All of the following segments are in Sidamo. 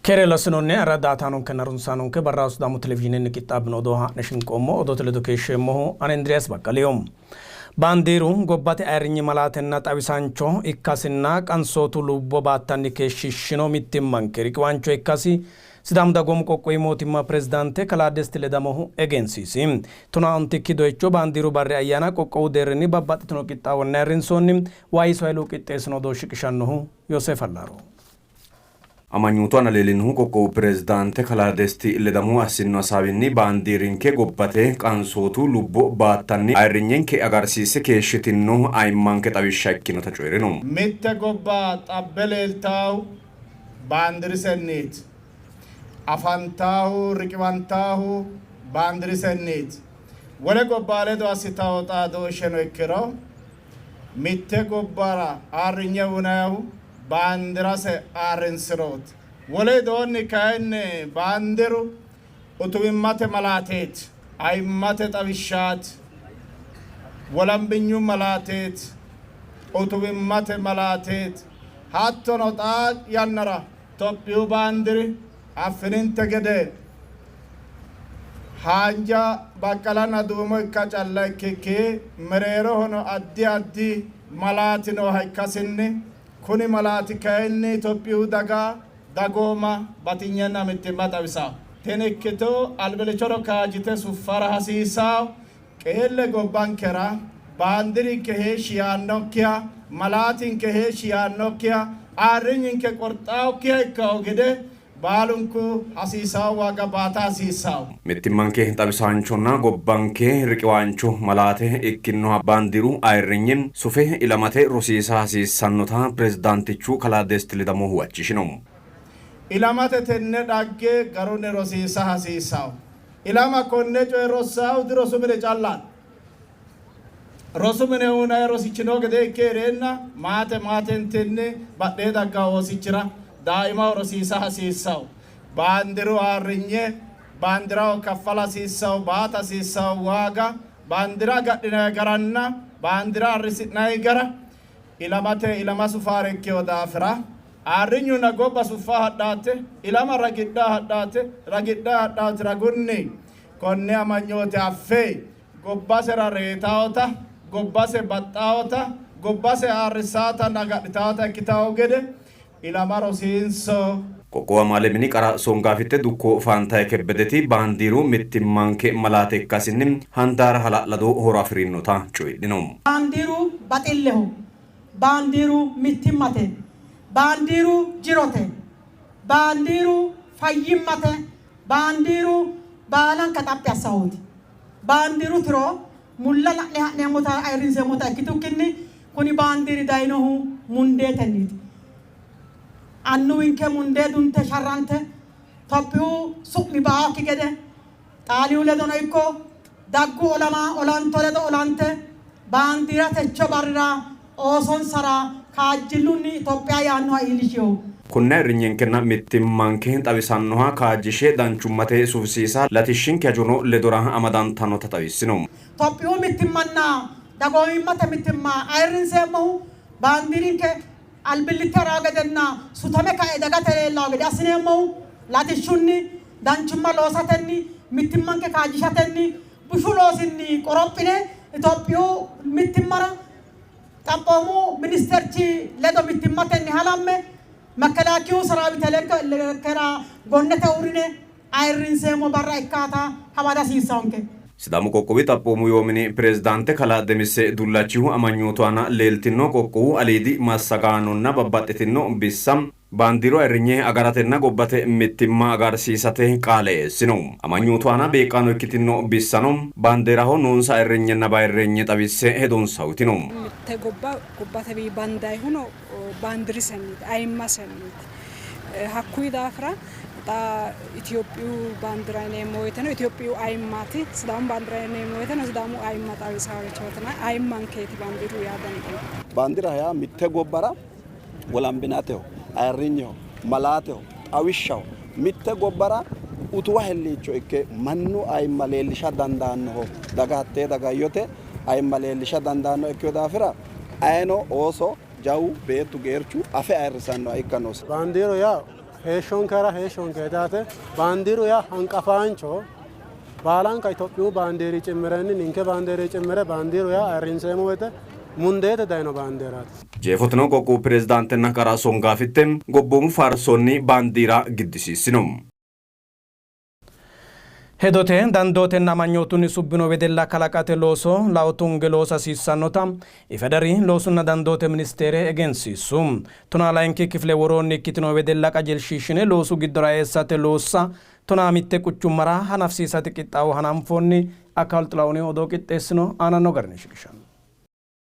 Keere lossinoonni ara daatanonkenna runsaanonke barraho Sidaamu televizhiinenni qixxaabbino odoo haa'ne shinqoommo. Odoote ledo keeshsheemmohu ani Indiriyaas Baqqaliyo. Baandiiru gobbate ayirrinyi malaatenna xawisaancho ikkasinna qansootu lubbo baattanni keeshshiishshino mittimmanke riqiwaancho ikkasi Sidaamu Dagoomu Qoqqowi Mootimma Pirezidaante Kalaa Desti Ledamohu egensiisi. Tonaa ontikki doyicho baandiiru barri ayyaana qoqqowu deerrinni babbaxxitino qixxaawonni ayirrinsoonni. Waayiso Hayilu qixxeessino odoo shiqishannohu Yooseef Allaaro. Amanyootu aana leellinohu qoqqowu pirezidaante kalaa Desti Ledamohu assinno hasaawinni, baandiirinke gobbate qansootu lubbo baattanni ayirrinyenke agarsiisse keeshshitinno ayimmanke xawishsha ikkinota coyi'rino. Mitte gobba xabbe leeltaahu baandirisenniiti. Afantaahu, riqiwantaahu baandirisenniiti. Wole gobbaa ledo assitawo xaadooshsheno ikkiro Mitte gobbara ayirrinye uyinannihu baandirase ayirrinsirooti. Wole widoonni kayinni baandiru utuwimmate malaateeti, ayimmate xawishshaati, wolambinyu malaateeti, utuwimmate malaateeti. Hattono xaa yannara Tophiyu baandiri affininte gede haanja, baqqalanna duumo ikka calla ikkikki mereerohono addi addi malaati nooha ikkasinni kuni malaati kayinni Itophiyu daga, dagooma, batinyenna mittimma xawisanno. Tini ikkito albillichono kaajjite suffara hasiissanno. Qeelle gobbankera baandirinke heeshshi yaannokkiha, malaatinke heeshshi yaannokkiha, ayirrinyinke qorxaawokkiha ikkawo gede baalunku hasiisawo waaga baata hasiissawo. Mittimmanke xawisaanchonna gobbanke riqiwaancho malaate ikkinnoha baandiru ayirrinye sufe ilamate rosiisa hasiissannota pirezidaantichu kalaa Desti Ledamo huwachishino. Ilamate tenne dhagge garunni rosiisa hasiissawo. Ilama konne coye rossaahu dirosu mine callaati. Rosu mine uynanni rosichi noo gede ikke hee'reenna maate maatentenni badhee dagganno oosichira daaimaho rosiisa hasiissanno. Baandiru ayirrinye, baandiraho kaffala hasiissanno, baata hasiissanno waaga, baandira agadhinanni garanna baandira ayirrisi'nanni gara ilamate ilama sufaare ikkino daafira ayirrinyunna gobba suffa hadhaate, ilama ragidhaa hadhaate, ragidhaa hadhaate ragunni konne amanyoote affe gobbasera reetaawota, gobbase baxxaawota, gobbase ayirrissaatanna agadhitaawota ikkitawo gede ilama rosiinso. Qoqqowu Amaale Mini Qara Songaafitte Dukko Faantaye Kebbedeti baandiiru mittimmanke malaate ikkasinni handaara hala'lado horo afi'rinota coyidhino. Baandiiru baxilleho, baandiiru mittimmate, baandiiru jirote, baandiiru fayyimmate, baandiiru baalanka xaphi assahooti. Baandiiru tiro mulla la'ne ha'neemmota ayirrinseemmota ikkitukkinni kuni baandiiri dayinohu mundeetenniiti. Annuwinke mundee dunte sharrante Tophiyu su'mi ba''annokki gede Xaaliyu ledono ikko daggu olama olanto ledo olante baandiira techo barrira oosonsara kaajjillunni Itophiya yaannoha iillishino. Konne ayirrinyenkenna mittimmanke xawisannoha kaajjishe danchummate sufisiisa latishshinke hajono ledora amadantannota xawissino. Tophiyu mittimmanna dagoomimmate mittimma ayirrinseemmohu baandiirinke albillitte ha'ranno gedenna sutame kae dagate leellanno gede assineemmohu latishshunni, danchumma loosatenni, mittimmanke kaajjishatenni, bushu loosinni qorophine Itophiyu mittimmara Xaphoomu ministeerchi ledo mittimmatenni halamme Mekkelakiyu seraawite lekkera gonnete uurrine ayirrinseemmo barra ikkata hawa dihasiissannonke. Sidaamu qoqqowi xaphoomu yoo mini pirezidaante kalaa Demisse Dullachihu amanyootu aana leeltinno qoqqowu aliidi massagaanonna babbaxxitinno bissa baandiiru ayirrinye agaratenna gobbate mittimma agarsiisate qaale eessino. Amanyootu aana beeqqaano ikkitinno bissano baandeeraho noonsa ayirrinyenna bayirreenye xawisse hedonsa uytino. Mitte gobba gobbatewiinni bandannihuno baandirisenniiti, ayimmasenniiti. Hakkuyi daafira xa Itophiyu baandira yineemmo woyteno Itophiyu ayimmaati, Sidaamu baandira yineemmo woyteno Sidaamu ayimma xawisaarichootina ayimmankeeti baandiru yaa dandiinanni. Baandira yaa mitte gobbara wolambinateho, ayirrinyeho, malaateho, xawishshaho, mitte gobbara utuwa helliicho ikke mannu ayimma leellisha dandaannoho. Daga hattee dagayyote ayimma leellisha dandaanno ikkino daafira ayino ooso jawu beettu geerchu afe ayirrisannoha ikka noosi. Baandiiru yaa Heeshshonkera heeshshonkeeti yaate. Baandiiru yaa hanqafaanchoho. Baalanka Itophiyu baandiiri cimmirenni ninke baandiiri cimmire baandiiru yaa ayirrinseemmo woyte mundeete dayino baandiiraati. Jeefoteno qoqqowu pirezidaantenna qara songaafitte gobboomu faarsonni baandiira giddisiissino. Hedote, dandootenna amanyootunni subbino wedella kalaqate looso lao tunge loosa hasiissannota IFEDERI Loosunna Dandoote Ministeere egensiissu. Tonaa layinki kifile woroonni ikkitino wedella qajeelshiishshine loosu giddora eessate loossa tonaa mitte quchummara hanafisiisate qixxaawo hananfoonni. Akaal Xilahuni odoo qixxeessino, aananno garinni shiqishanno.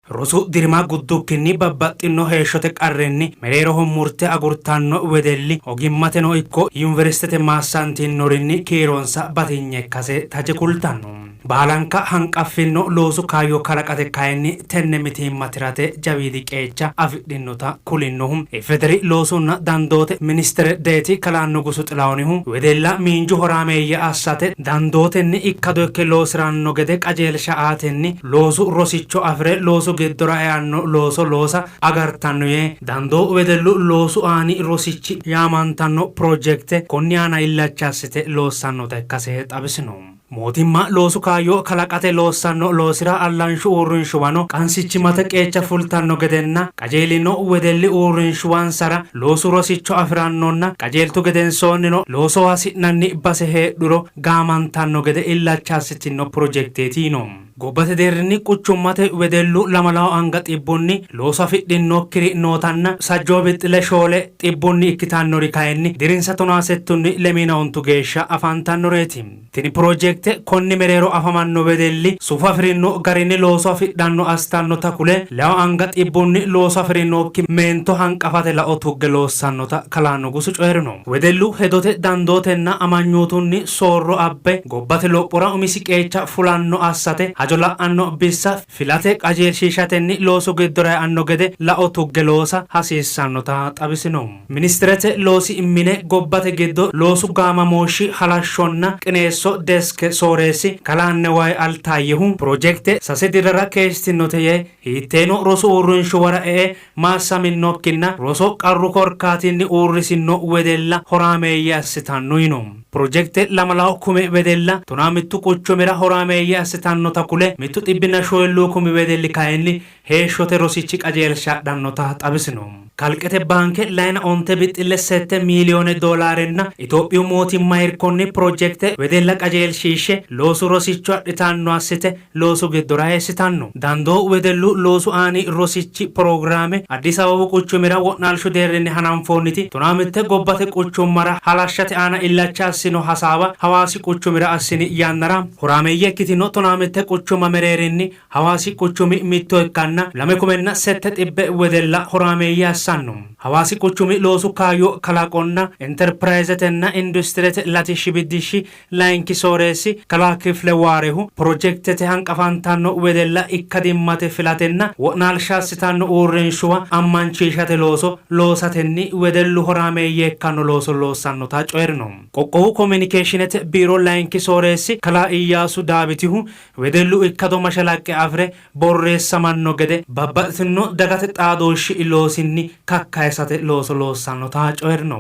Rosu dirima guddukkinni babbaxxino heeshshote qarrinni mereeroho murte agurtanno wedelli ogimmateno ikko yuniversitete maassantinnorinni kiironsa batinye ikkase taje kultanno. Baalanka hanqaffinno loosu kaayyo kalaqate kayinni tenne mitiimma tirate jawiidi qeecha afidhinnota kulinnohu IFEDERI Loosunna Dandoote Ministere Deeti Kalaa Nugusu Xilahunihu, wedella miinju horaameeyye assate dandootenni ikkado ikke loosi'ranno gede qajeelsha aatenni loosu rosicho afi're loosu giddora eanno looso loosa agartanno yee, dandoo wedellu loosu aani rosichi yaamantanno pirojekte konni aana illacha assite loossannota ikkase xawisino. Mootimma loosu kaayyo kalaqate loossanno loosira allanshu uurrinshuwano qansichimmate qeecha fultanno gedenna qajeelino wedelli uurrinshuwansara loosu rosicho afi'rannonna qajeeltu gedensoonnino loosoho hasi'nanni base heedhuro gaamantanno gede illacha assitinno pirojekteeti yiino. Gobbate deerrinni quchummate wedellu lamalawo anga xibbunni looso afidhinnokkiri nootanna sajjoo bixxile shoole xibbunni ikkitannori kayinni dirinsa tonaasettunni lemiina ontu geeshsha afantannoreeti. Tini pirojekte konni mereero afamanno wedelli sufo afi'rinno garinni looso afidhanno assitannota kule, leewo anga xibbunni looso afi'rinokki meento hanqafate lao tugge loossannota kalaa Nugusu coyi'rino. Wedellu hedote, dandootenna amanyootunni soorro abbe gobbate lophora umisi qeecha fulanno assate hajo la'anno bissa filate qajeelshiishatenni loosu giddora eanno gede lao tugge loosa hasiissannota xawisino. Ministerete loosi mine gobbate giddo loosu gaamamooshshi halashshonna qineesso deske sooreessi kalaa Newayi Altaayyehu, pirojekte sase dirrara keeshshitinote yee, hiitteeno rosu uurrinshuwara e''e maassaminokkinna roso qarru korkaatinni uurrisinno wedella horaameeyye assitanno yino. Pirojekte lamalawo kume wedella tonaamittu quchumira horaameeyye assitannota kule, mittu xibbinna shoyilluu kumi wedelli kayinni heeshshote rosichi qajeelsha adhannota xawisino. Kalqete baanke layina onte bixxille sette miiliyoone doolaarenna Itophiyu mootimma irkonni pirojekte wedella qajeelshiishshe loosu rosicho adhitanno assite loosu giddora eessitanno. Dandoo wedellu loosu aani rosichi pirogiraame Addis Ababu quchumira wo'naalshu deerrinni hananfoonniti 15 gobbate quchummara halashshate aana illacha assino hasaawa Hawaasi quchumira assini yannara horaameeyye ikkitino 15 quchumma mereerinni Hawaasi quchumi mitto ikkanna lame kumenna sette xibbe wedella horaameeyye assanno. Hawaasi quchumi loosu kaayyo kalaqonna Interpirayzetenna Industirete latishshi biddishshi layinki sooreessi kalaa Kifle Waarehu, pirojektete hanqafantanno wedella ikkadimmate filatenna wo'naalsha assitanno uurrinshuwa ammanchiishate looso loosatenni wedellu horaameeyye ikkanno looso loossannota coyi'rino. Qoqqowu kominikeeshinete biiro layinki sooreessi kalaa Iyyaasu Daawitihu, wedellu ikkado mashalaqqe afi're borreessamanno gede babbaxxitino dagate xaadooshshi loosinni kakkayisate looso loossannota coyi'rino.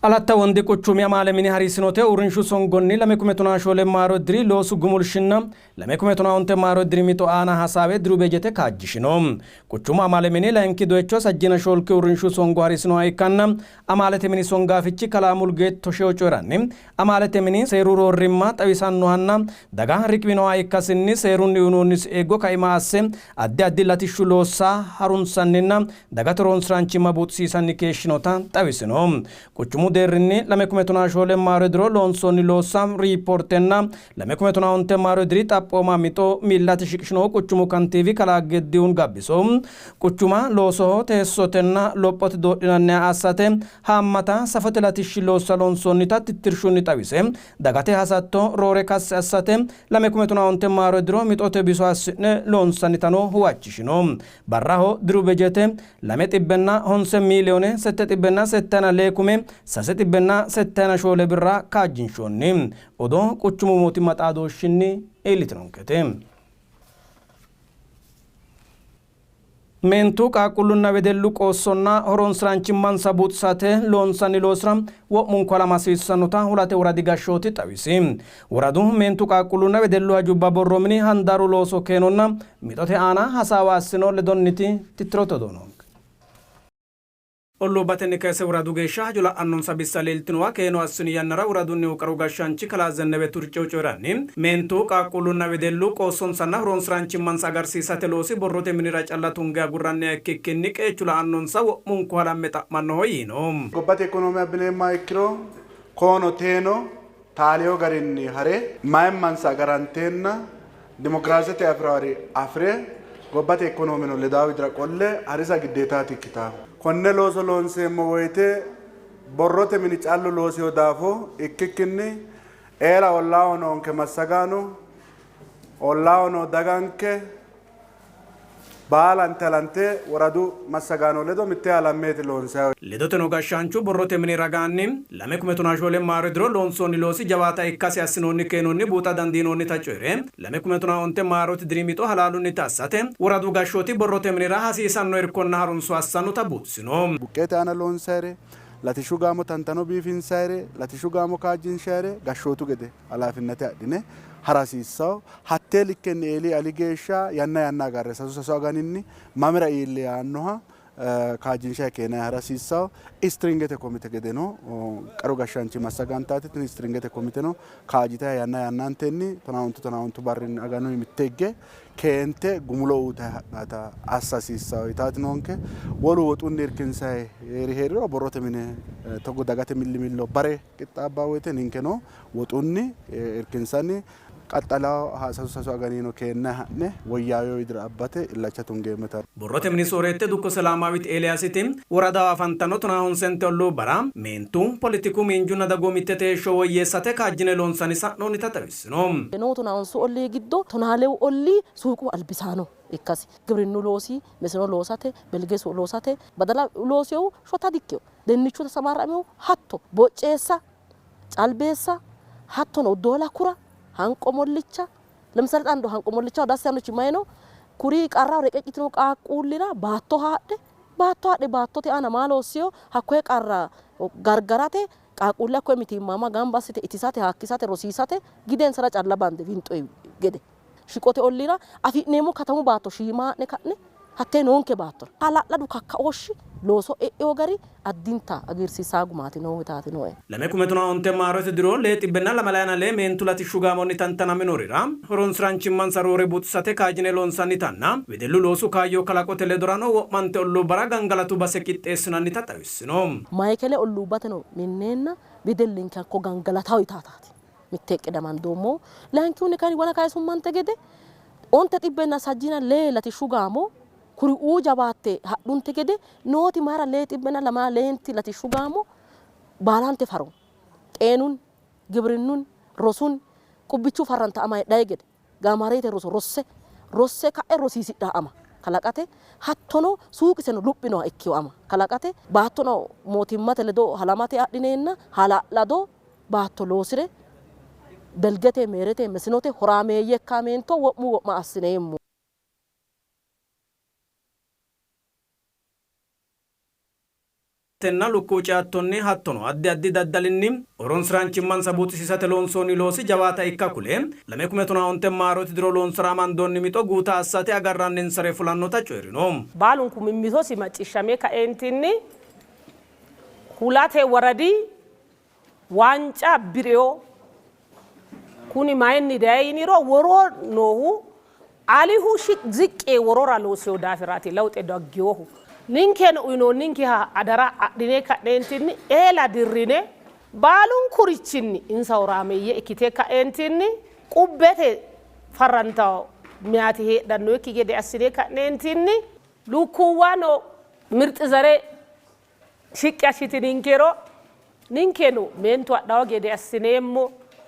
Alatta Wondi Quchumi Amaale Mini harisinote uurrinshu songonni 2014 maaro diri loosu gumulshinna 2015 maaro diri mixo aana hasaawe diru bejete kaajjishino. Quchumu Amaale Mini layinki doyicho sajjina shoolki uurrinshu songo harisinoha ikkanna Amaalete Mini songaafichi kalaa Mulgeet Tosheho coyi'ranni, Amaalete mini seeru roorrimma xawisannohanna daga riqiwinoha ikkasinni seerunni uyinoonnisi eeggo kaima asse addi addi latishshu loossa harunsanninna dagate horonsiraanchimma buuxisiisanni keeshshinota xawisino. Quchumu deerrinni 2014 maaro diro loonsoonni loossa riipoortenna 2015 maaro diri xaphooma mixo miillate shiqishinohu quchumu kantiiwi kalaa Geddihun Gabbiso, quchuma loosoho, teessotenna lophote doodhinanniha assate Haammata safote latishshi loossa loonsoonnita tittirshunni xawise, dagate hasatto roore kassi assate 2015 maaro diro mixote biso assi'ne loonsannitano huwachishino. Barraho diru bejete lame xibbenna honse miiliyoone sette xibbenna settayina lee kume sase xibbenna settayina shoole birra kaajjinshoonni. Odoo quchumu mootimma xaadooshshinni iillitinonkete. Meentu, qaaqquullunna wedellu qoossonna horonsiraanchimmansa buuxisate loonsanni loosira wo'munku halama hasiissannota Hulate Woradi gashshooti xawisi. Woradu meentu, qaaqquullunna wedellu hajubba borro mini handaaru looso keenonna mixote aana hasaawa assino ledonniti tittirote odoo noonke. Olluubbatenni kayse woradu geeshsha hajo la'annonsa bissa leeltinowa keeno assini yannara woradunnihu qaru gashshaanchi kalaa Zennebe Turcehu coyi'ranni, meentu, qaaqquullunna wedellu qoossonsanna horonsi'raanchimmansa agarsiisate loosi borrote minira calla tunge agurranniha ikkikkinni qeechu la'annonsa wo'munku halamme xa'mannoho yiino. Gobbate ikonoome abbineemmoha ikkiro koono teeno taaleyo garinni hare mayimmansa agaranteenna dimokiraasete afi'raari afi're gobbate ikonoomeno ledaa widira qolle harisa giddeetaati ikkitanno. Konne looso loonseemmo woyte borrote mini callu loosino daafo ikkikkinni eela ollaaho noonke massagaano, ollaaho noo daganke baalante halante woradu massagaano ledo mittee halammeeti loonsannihu. Ledoteno gashshaanchu borrote mini ragaanni 2014 maaro diro loonsoonni loosi jawaata ikkasi assinoonni keenonni buuxa dandiinoonnita coyi're, 2015 maarote diri mixo halaalunnita assate woradu gashshooti borrote minira hasiisanno irkonna harunso assannota buuxisino. Buqqeete aana loonsayire, latishshu gaamo tantano biifinsayire, latishshu gaamo kaajjinshayire gashshootu gede halaafinnate adhine hara hasiissanno. Hattee likkenni eeli ali geeshsha yanna yanna agarre sasu sasu aganinni mamira iilli yaannoha kaajjinshayi keenayi hara hasiissanno. Istiringete komite gedeno qaru gashshaanchi massagantaati. Tini istiringete komiteno kaajjitayi yanna yannantenni tonaa ontu tonaa ontu barrinni aganu mitte higge keente gumulo uyitayi hadhata assa hasiissanno yitaati noonke. Wolu woxunni irkinsayi heeri heeriro borrote mine togo dagate millimillo bare qixxaabba woyte ninkeno woxunni irkinsanni qaxxalaho sasu sasu aganino keennayi ha'ne woyyaaweyo widira abbate illacha tungeemmota. Borrote mini sooreette dukko Selaamaawit Eeliyaasiti woradaho afantanno tonaa honsente olluubbara meentu, poletiku, miinjunna dagoomittete heeshsho woyyeessate kaajjine loonsanni sa'noonnita xawissino. Noo tonaa honsu ollii giddo tonaa lewu ollii suuqu albisaano ikkasi, gibrinnu loosi mesino loosate, belge loosate, badala loosiyohu shota dikkino. Dinnichu tasamarraminohu hatto bocceessa, calbeessa, hattono doola kura, hanqo mollicha, ለምሳሌ አንዱ hanqo mollicha ደስ ያኖች ማይ ነው ኩሪ qarraho reqeccitino qaaqquullira baatto haadhe baatto haadhe baattote aana maa loossiyo hakkoye qarra gargarate qaaqquulle hakkoye mitiimmama gamba assite itisate haakkisate rosiisate gidensara calla bande winxoyi gede shiqote ollira afi'neemmo katamu baatto shiima haa'ne ka'ne hattee noonke baattora hala'ladu kakkaooshshi looso e'eyo gari addinta hagiirsiisaa gumaati nootaati nooe. 2015 maarote diro 622 meentu latishshu gaamonni tantanaminorira horonsiraanchimmansa roore buuxisate kaajjine loonsannitanna wedellu loosu kaayyo kalaqote ledorano wo'mante olluubbara gangalatu base qixxeessinannita xawissino. Maayikele olluubbateno minneenna wedellinke hakko gangalataho yitaataati mitteeqqe damandoommo. Layinkihunni kayinni wona kayisummante gede 974 latishshu gaamo kuri uu jawaatte hadhunte gede nooti mayra 624 latishshu gaamo baalante faro xeenun gibrinnun rosun qubbichu farranta ama heedhayi gede gaamareete roso rosse rosse ka'e rosiisidha ama kalaqate hattono suuqiseno luphinoha ikkiyo ama kalaqate baattono mootimmate ledo halamate adhineenna hala'lado baatto loosire belgete meerete mesinote horaameeyye ikka wo'mu wo'ma assineemmo. Tenna lukkuwu ceattonni hattono addi addi daddalinni horonsiraanchimmansa buuxisiisate loonsoonni loosi jawaata ikka kule 2015 maarote diro loonsara amandoonni mixo guuta assate agarranninsare fulannota coyi'rino. Baalunku mimmitosi macciishshame kaeentinni hulate woradi waanca abbiriyo kuni mayinni dayi yiniro woro noohu alihu ziqqe worora loosiyo daafiraati lawxe daggiyohu. Ninkeno uyinoonninkeha adara adhine ka'neentinni eela dirrine baalunkurichinni insa horaameeyye ikkite ka'eentinni qubbete farrantawo miyaati heedhannokki gede assine ka'neentinni lukkuwano mirxi zare shiqqi assitininkero ninkeno meentu adhawo gede assineemmo.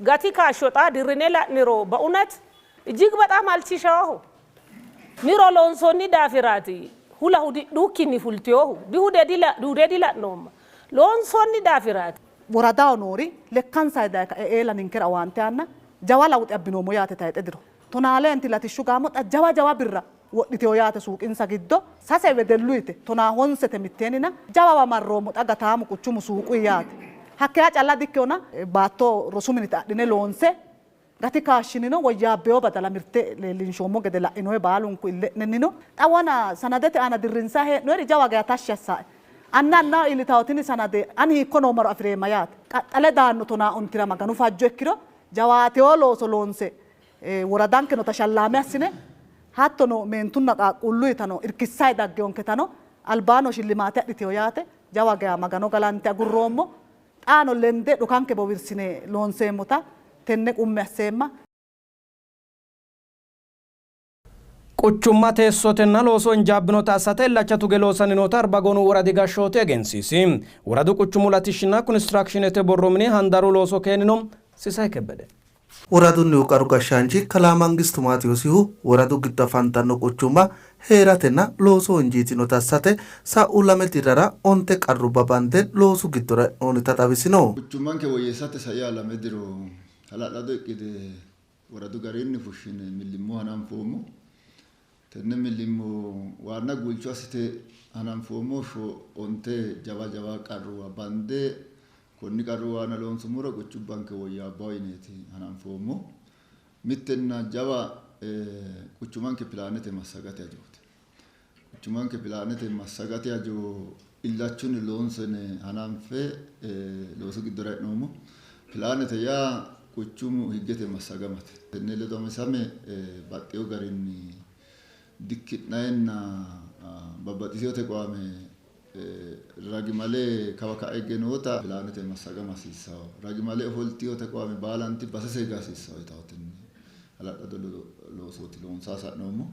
Gati kaashsho xa dirrine la'niro በእውነት እጅግ በጣም አልችሻሁ miro loonsoonni daafiraati hula hudidhukkinni fultiyohu dihude dila'noomma loonsoonni daafiraati. Woradaho noori lekkansa daye ka'e eela ninkera owaante aanna jawa lawuxe abbinoommo yaate tayixe diro. 12 latishshu gaamo xa jawa jawa birra Wodhiteyo yaate suuqinsa giddo sase wedelluyite 15te mitteenina jawawa marroommo xa gataamu quchumu suuquyi yaate. Hakkeya calla dikkeyona baatto rosu minita adhine loonse gati kaashshinino woyyaabbeyo badala mirte leellinshoommo gede la'inohe baalunku ille'nennino. Xa wona sanadete aana dirrinsayi hee'noyeri jawa geya tashshi assae. Anna annaho iillitawo tini sanade ani hiikko noommaro afi'reemma yaate. Qaxxale daanno tonaa ontira Maganu fajjo ikkiro jawaateyo looso loonse woradankeno tashallaame assine hattono meentunna qaaqquulluyitano irkissayi daggeyonketano albaano shillimaate adhiteyo yaate jawa geya Magano galante agurroommo. Xaano lende dhukanke bowirsine loonseemmota tenne qummi asseemma. Quchumma teessotenna looso injaabbinota assate illacha tuge loosanni noota Arbagoonu woradi gashshooti egensiisi. Woradu quchumu latishshinna kunistiraakshinete borro mini handaru looso keenino. Sisay Kebbede. Woradunnihu qaru gashshaanchi kalaa Mangistu Maatiyoosihu woradu giddo afantanno quchumma hee'ratenna loosoho injiitinota assate sa'u lame dirrara onte qarrubba bande loosu giddora e'noonnita xawisino. Quchummanke woyyeessate saiha lame diro hala'lado iqqide woradu garinni fushshine millimmo hananfoommo. Tenne millimmo waanna guulcho assite hananfoommo onte jawa jawa qarruwa bande konni qarruwa aana loonsummoro quchubbanke woyyaabbawo yineeti hananfoommo. Mittenna jawa quchumanke pilaanete massagate hajooti. Quchumanke pilaanete massagate hajo illachunni loonsene hananfe loosu giddora e'noommo. Pilaanete yaa quchumu higgete massagamate. Tenne ledo amisame baxxeewo garinni dikki'nayinna babbaxxitewo tequwaame ragimale kawa ka'a higge noota pilaanete massagama hasiissawo. Ragimale ofoltiyo tequwaame baalanti basese higa hasiissawo yitawo tenne hala'lado loosooti loonsaa sa'noommo.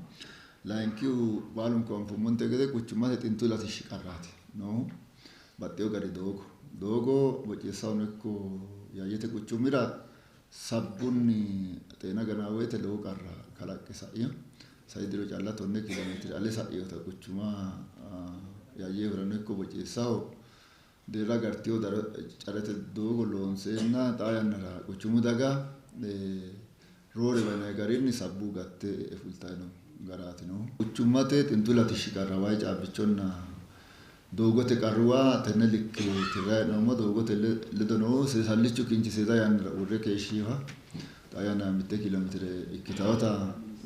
Layinkihu baalunku anfummonte gede quchummate xintu latishshi qarraati noohu. Baxxeewo gari doogo. Doogo Bocceessahono ikko Yaayyete quchumira sabbunni xeena ganaa woyte lowo qarra kalaqqe sa'ino. Sai diro calla 10 kiiloomeetire ale sa'inota quchuma Yaayyehurano ikko Bocceessaho deerra agartino carete doogo loonseenna xaa yannara quchumu daga roore bayinanni garinni sabbu gatte fultanni no garaati noohu. Quchummate xintu latishshi qarra wayi caabbichonna doogote qarruwa tenne likke tirranni hee'noommo. Doogote ledo noohu seesallichu kinchi seeda yannara uurre keeshshinoha xaa yannara 1 kiiloomeetire ikkitawota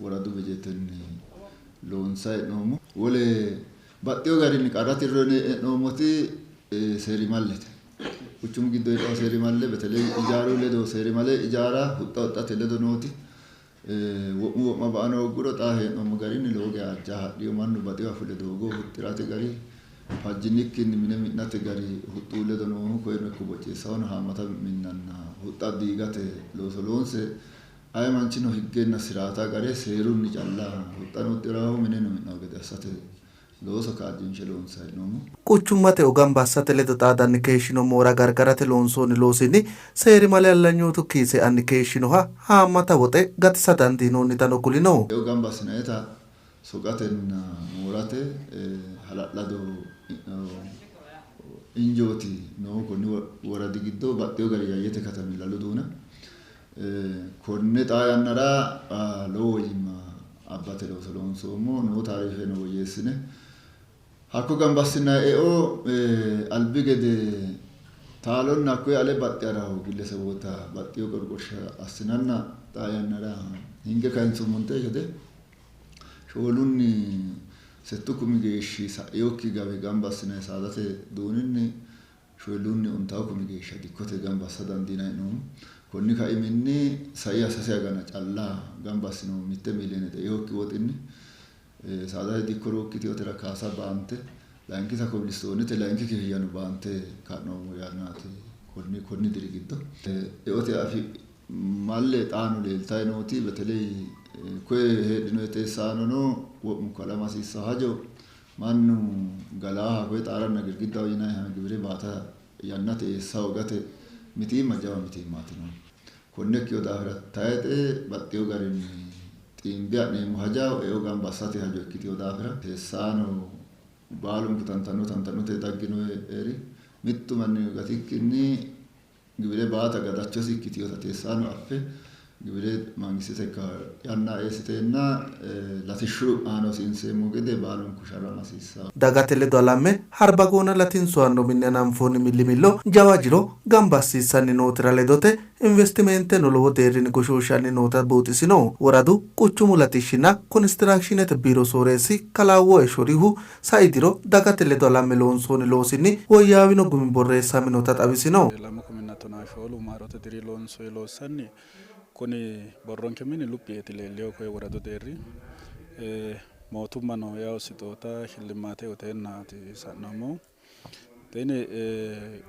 woradu bejetenni loonsanni hee'noommo. Wole baxxeewo garinni qarra tirranni hee'noommoti seerimallete. Quchumu giddo heedhawo seerimalle beteley ijaaru ledo seerimale ijaara huxxa huxxate ledo nooti wo'mu wo'ma ba'ano hoogguro xaa hee'noommo garinni lowo geya ajja hadhiyo mannu baxiwa fule doogo huxxirate gari fajjinikkinni mine mi'nate gari huxxuu ledo noohu koyeno ikko Bocceessahono haammata minnanna huxxa diigate looso loonse aye manchino higgenna siraata agare seerunni calla huxxano huxxiraho mineno mi'nawo gede assate looso kaajjinshe loonsanni hee'noommo. Quchummate eo gamba assate ledo xaadanni keeshshino moora gargarate loonsoonni loosinni seerimale hallanyootu kiise eanni keeshshinoha haammata woxe gatisa dandiinoonnitano kulino. Eo gamba assinannita soqatenna moorate hala'lado injooti noohu konni woradi giddo baxxeewo gari Yayyete katami lalu duuna konne xaa yannara lowo woyyimma abbate looso loonsoommo. Noo taarifeno woyyeessine hakko gamba assinanni eo albi gede taalonna hakkuyi ale baxxi haraho gillesewoota baxxino qorqorsha assinanna xaa yannara hinge kayinsummonte gede 4-8 kumi geeshshi sa'inokki gawe gamba assinanni saadate duuninni 4-10 kumi geeshsha dikkote gamba assa dandiinanni hee'noommo. Konni kaiminni saiha 3 agana calla gamba assinoommo 1 miiliyoone xeinokki woxinni saadate dikko ruukkitinotera kaasa baante layinkita kobilistoonete layinki kifiyyano baante ka'noommo yannaati konni diri giddo. Eote afi malle xaano leeltanni nooti beteley koye heedhino teessaanono wo'munku halama hasiissanno hajo mannu galaaha koye xaaranna girgiddaho yinanniha giwire baata yannate eessa hoogate mitiimma jawa mitiimmaati noohu. Konne ikkino daafira tayixe baxxeewo garinni xiimbe ha'neemmo haja eo gamba assate hajo ikkitino daafira teessaano baalunku tantano tantanote daggino eri mittu manni gatikkinni giwire baata gadachosi ikkitinota teessaano affe Gibire mangistete yanna eessiteenna latishshu aana hosiinseemmo gede baalunku sharrama hasiissanno. Dagate ledo halamme Harbagoona latinsoanno minne hananfoonni millimillo jawa jiro gamba assiissanni nootera ledote investimenteno lowo deerrinni goshooshshanni noota buuxisino. Woradu quchumu latishshinna konistiraakshiinete biiro sooreessi kalaa Woe Shorihu sai diro dagate ledo halamme loonsoonni loosinni woyyaawino gumi borreessaminota xawisino. 2014 maarote diri loonsoyi loossanni kuni borronke mini luphi yeeti leelliho koye woradu deerri mootummano yawo sixoota shillimaate uyiteennaati sa'noommohu. Tini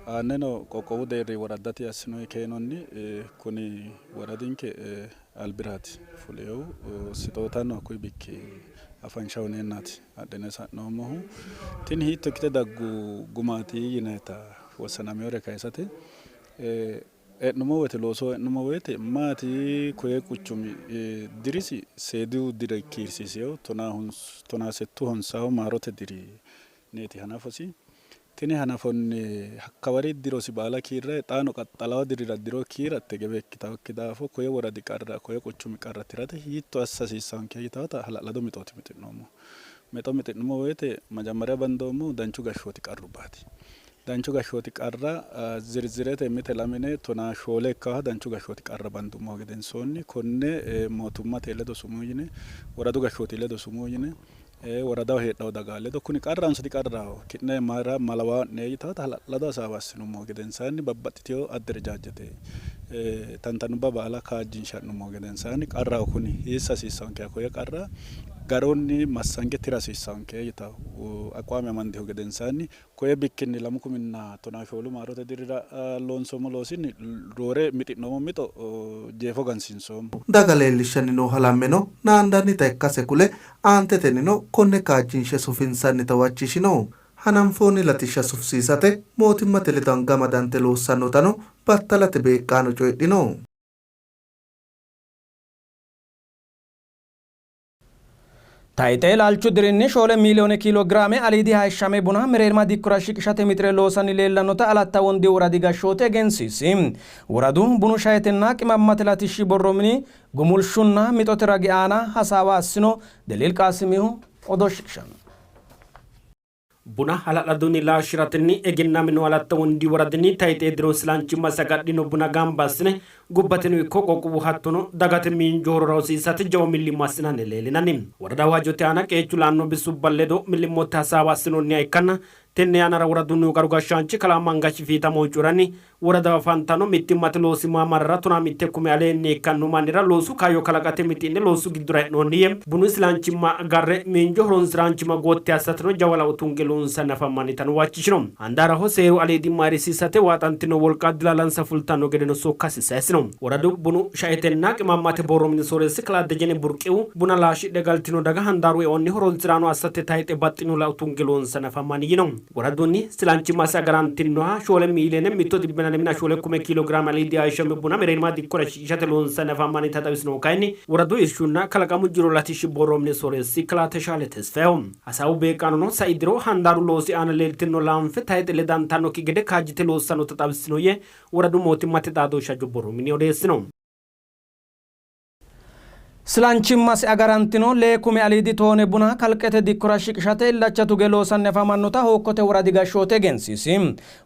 aaneno qoqqowu deerri woraddate assinoyi keenonni kuni woradinke albiraati fulihu sixootano hakkuyi bikki afansha uyineennaati adhine sa'noommohu. Tini hiitto ikkite daggu gumaati yinayita wossanamewore kayisate e'nummo woyte loosoho e'nummo woyte maati koye quchumi dirisi seedu dira kiirsiiseyo tonaa settu honsawo maarote diri neeti hanafosi. Tini hanafonni hakkawari dirosi baala kiirrayi xaano qaxxalawo dirira diro kiiratte gebe ikkitawokki daafo koye woradi qarra koye quchumi qarra tirate hiitto assa hasiissanke yitawota hala'lado mixooti mixi'noommo. Mixo mixi'nummo woyte majammariya bandoommohu danchu gashshooti qarrubbaati. Danchu gashshooti qarra zirzirete mite lamine 14 ikkaha danchu gashshooti qarra bandummohu gedensoonni konne mootummate ledo sumuu yine woradu gashshooti ledo sumuu yine woradaho heedhawo daga ledo kuni qarranso diqarraho ki'ne mayra malawaa'ne yitawota hala'lado hasaawa assinummohu gedensaanni babbaxxiteyo adderejaajete tantanubba baala kaajjinsha'nummohu gedensaanni qarraho kuni hiissa hasiissanke koye qarra garunni massange tira hasiissanke yitawo aqwaame amandihu gedensaanni koye bikkinni 2014 maarote dirira loonsoommo loosinni roore mixi'noommo mixo jeefo gansiinsoommo. Daga leellishshanni noo halammeno naandannita ikkase kule, aantetennino konne kaajjinshe sufinsannita huwachishino. Hananfoonni latishsha sufisiisate mootimmate ledo anga amadante loossannotano battalate beeqqaano coyidhino. Tayxe laalchu dirinni 4 miiliyoone kiilo giraame aliidi hayishshame buna mereerima dikkora shiqishate mixire loosanni leellannota Alatta Wondi woradi gashshooti egensiisi. Woradu bunu shaetenna qimammate latishshi borro mini gumulshunna mixote ragi aana hasaawa assino. Deliil Qaasimihu odoo shiqishanno. Buna hala'ladunni laashshi'ratenni egennamino Alatta Wondi woradinni tayxee diro silanchimma agadhino buna gamba assine gobbateno ikko qoqqowu hattono dagate miinju horora hosiisate jawa millimmo assinanni leellinanni. Woradaho hajote aana qeechu la'anno bisubba ledo millimmote hasaawa assinoonniha ikkanna tenne yannara woradunnihu qaru gashshaanchi kalaa Mangashi Fiitamo coyi'ranni Woradaho afantanno mittimmate loosi maamarrara 11 kume aleenni ikkanno mannira loosu kaayyo kalaqate mixi'ne loosu giddora e'noonni yee, bunu isilanchimma agarre miinju horonsi'raanchimma gotti assateno jawa lao tunge loonsanni afammannitano huwachishino. Handaaraho seeru aliidimma ayirrisiisate waaxantino wolqa dilaalansa fultanno gedeno sokkasi saysino. Woradu bunu shaetenna qimammate borro mini sooreessi kalaa Dejene Burqihu, buna laashshidhe galtino daga handaaru eonni horonsi'raano assate tayxe baxxino lao tunge loonsanni afammanni yino. Woradunni silanchimmasi agarantinoha 4 miiliyoone 104 kume kiilo giraame aliidi hayishshame buna mereerima dikkora shiqishate loonsanni afammannita xawisinohu kayinni woradu irshunna kalaqamu jiro latishshi borro mini sooreessi kalaa Teshaale Tesfayeho. Hasaawu beeqqaanono sai diro handaaru loosi aana leeltino laanfe tayixe ledantannokki gede kaajjite loossannota xawissino yee woradu mootimmate xaadooshshi hajo borro mini odeessino. Silanchimmasi agarantino lee kume aliidi toone buna kalqete dikkora shiqishate illacha tuge loosanni afamannota Hookkote woradi gashshooti egensiisi.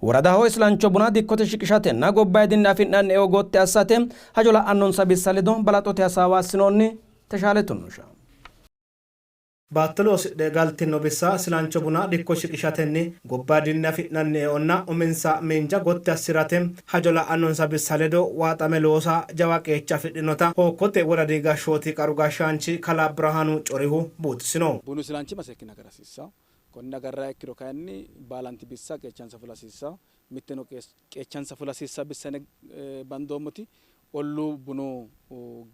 Woradaho islancho buna dikkote shiqishatenna gobbayidinni afi'nanni eo gotti assate hajo la'annonsa bissa ledo balaxote hasaawa assinoonni. Teshaale Tunnusha. Baatto loosidhe galtino bissa silancho buna dikko shiqishatenni gobbaydinni afi'nanni eonna uminsa miinja gotti assi'rate hajo la'annonsa bissa ledo waaxame loosa jawa qeecha afidhinota Hookkote woradi gashshooti qaru gashshaanchi kalaa Birhaanu Corihu buuxisino. Bunu silanchimma seekkine agara hasiissanno. Konne agarranniha ikkiro kayinni baalanti bissa qeechansa fula hasiissanno. Mitteno qeechansa fula hasiissanno bissa yine bandoommoti olluu bunu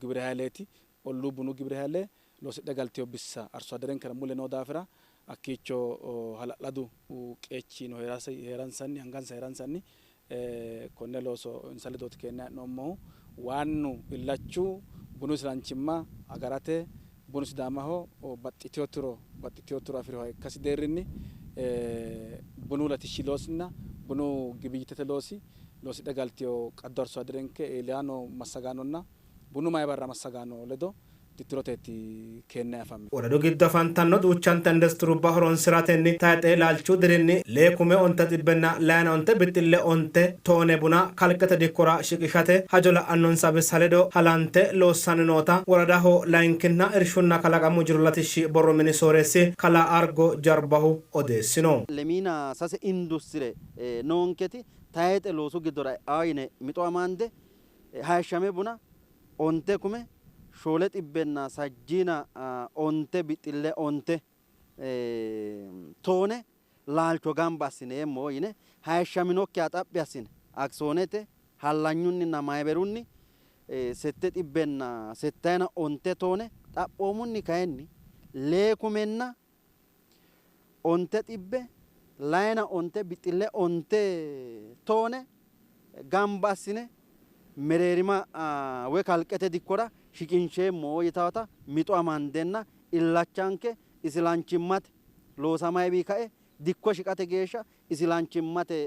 gibirehayleeti. Olluu bunu gibirehayile loosidhe galtino bissa arsoadderenkera mule noo daafira hakkiicho hala'ladu qeechi no hee'ransanni angansa hee'ransanni konne looso insa ledooti keenne hee'noommohu. Waannu illachu bunu islanchimma agarate bunu Sidaamaho baxxitino tiro baxxitino tiro afi'rinoha ikkasi deerrinni bunu latishshi loosinna bunu gibiyyitete loosi loosidhe galtino qaddo arsoadderenke iilliha noo massagaanonna Bunu maayibarra massagaano ledo tittiroteeti keennanni afammeemmohu. Woradu giddo afantanno duuchanta industirubba horonsi'ratenni tayxe laalchu dirinni lee kume onte xibbenna layina onte bixxille onte toone buna kalqete dikkora shiqishate hajo la'annonsa bissa ledo halante loossanni noota woradaho layinkinna irshunna kalaqamu jiro latishshi borro mini sooreessi kalaa Argo Jarbahu odeessino. Lemiina sase industire noonketi tayxe loosu giddora e'anno yine mixo amande hayishshame buna onte kume shoole xibbenna sajjiina onte bixxille onte toone laalcho gamba assineemmo yine hayishshaminokkiha xaphi assine akisoonete hallanyunninna mayiberunni sette xibbenna settayina onte toone xaphoomunni kayinni lee kumenna onte xibbe layina onte bixxille onte toone gamba assine mereerima woy kalqete dikkora shiqinsheemmo yitawota mixo amandenna illachanke isilanchimmate loosamaywi kae dikko shiqate geeshsha isilanchimmate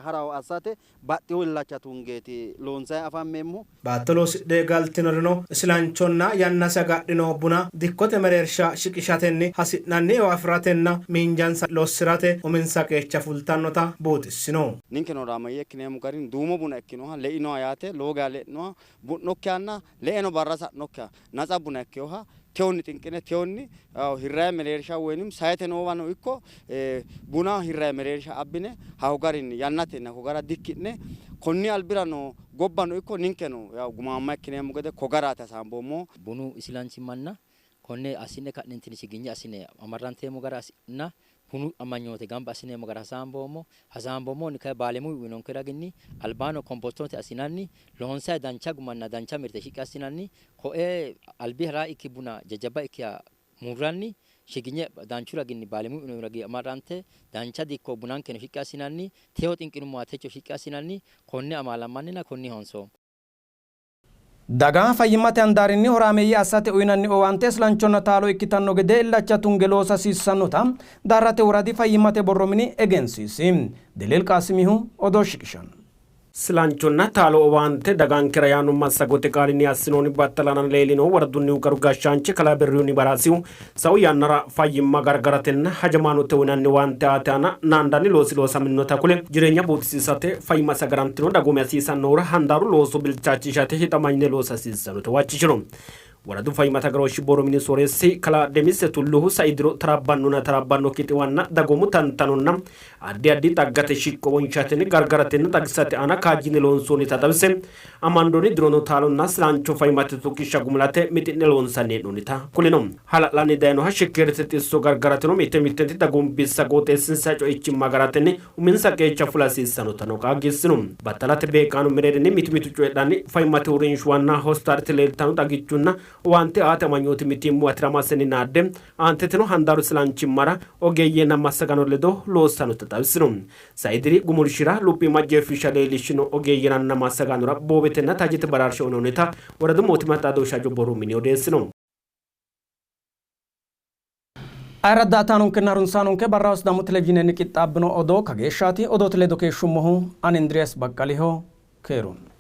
harawo assate baxxino illacha tungeeti loonsanni afammeemmohu. Baatto loosidhe galtinorino isilanchonna yannasi agadhino buna dikkote mereersha shiqishatenni hasi'nanni eo afi'ratenna miinjansa lossi'rate uminsa qeecha fultannota buuxissino. Ninkeno horaameeyye ikkineemmo garinni duumo buna ikkinoha leinoha yaate lowo geya leinoha bu'nokkihanna leeno barra sa'nokkiha natsa buna ikkinoha teonni xinqine teonni hirrayi mereersha woyinim sayite noowano ikko buna hirrayi mereersha abbine hakko garinni yannatenni hakko gara dikki'ne konni albira noo gobbano ikko ninkeno yaw gumaamma ikkineemmo gede ko garaati hasaamboommohu. Bunu isilanchimmanna konne assine ka'neentinni chiginye assine amarranteemmo gara nna bunu amanyoote gamba assineemmo gara hasaamboommo. Hasaamboommohunni kayi baalemuyu uyinonke raginni albaano kompostote assinanni loonsayi dancha gumanna dancha mirte shiqqi assinanni koe albi hara ikki buna jajjabba ikkiha murranni shiginye danchu raginni baalemuyu uyino ragi amarrante dancha dikko bunankeno shiqqi assinanni teyo xinqinummoha techo shiqqi assinanni konne amaalammanninna konni honsoommo. Daga fayyimmate handaarinni horaameeyye assate uynanni owaante islanchonna taalo ikkitanno gede illacha tunge loosa hasiissannota Daarrate Woradi Fayyimmate Borro Mini egensiisi. Deliil Qaasimihu odoo shiqishanno. Silanchonna taalo owaante dagankera yaanno massagote qaalinni assinoonni battalana leellinohu woradunnihu qaru gashshaanchi kalaa Berrihuni Baraasihu sa'u yannara fayyimma gargaratenna hajamaanote uynanni owaante aate aana naandanni loosi loosaminota kule, jireenya buuxisiisate fayyimma sagarantino dagoomi hasiisannohura handaaru looso bilchaachishate hixamanyine loosa hasiissannota huwachishino. Woradu fayyimmate agarooshshi borro mini sooreessi kalaa Demisse Tulluhu sai diro taraabbannonna taraabbannokki xiwanna dagoomu tantanonna addi addi xaggate shiqqo wonshatenni gargaratenna xagisate aana kaajjine loonsoonnita xawise, Amandoonni dirono taalonna silancho fayyimmate tuqishsha gumulate mixi'ne loonsanni hee'noonnita kulino. Hala'lanni dayinoha shekkeerete xisso gargarateno mitte mittenti dagoomu bissa qooxeessinsa co'ichimma agaratenni uminsa qeecha fula hasiissannotano qaagiissino. Battalate beeqqaano mereerinni mitu mitu coyidhanni fayyimmate uurrinshuwanna hospitaalete leeltanno xagichunna owaante aate amanyooti mitiimmuwa tiramasenni naadde aanteteno handaaru silanchimmara ogeeyyenna massagaano ledo loossannota xawisino. Sai diri gumulshira luphiima jeefishsha leellishshino ogeeyyeranna massagaanora boowetenna tajete baraarsha uynoonnita woradu mootimma xaadooshshu hajo borro mini odeessino. Ayirradda ataanonkenna harunsaanonke barraho Sidaamu Televizhiinenni qixxaabbino odoo kageeshshaati. Odoote ledo keeshshummohu ani Indiriyaas Baqqaliho. Keerunni.